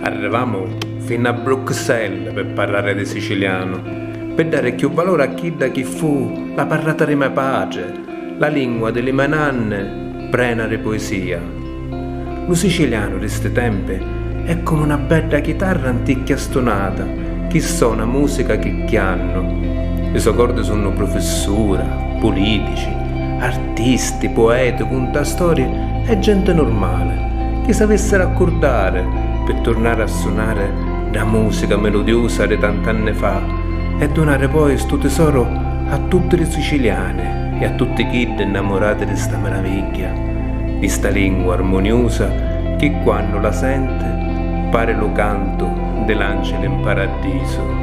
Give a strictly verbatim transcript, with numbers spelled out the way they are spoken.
Arrivamu finu a Bruxelles pi parrari di sicilianu, pi dari cchiù valuri a chidda chi fu la parrata di me patri, la lingua di li me nanni, prena di puisia. Lu sicilianu di sti tempi è comu na bedda chitarra anticchia stunata chi sona musica chi chiannu. Li so cordi sunnu prufissura, pulitici, artisti, pueti, cuntastorii e genti nurmali chi s'avissiri a curdari pi turnari a sunari dda musica miludiusa di tant'anni fa e dunari poi stu tisoru a tutti li siciliani e a tutti chiddi nnamurati di sta maravigghia di sta lingua armuniusa chi quannu la senti pari lu cantu di l'ancili 'n paradisu.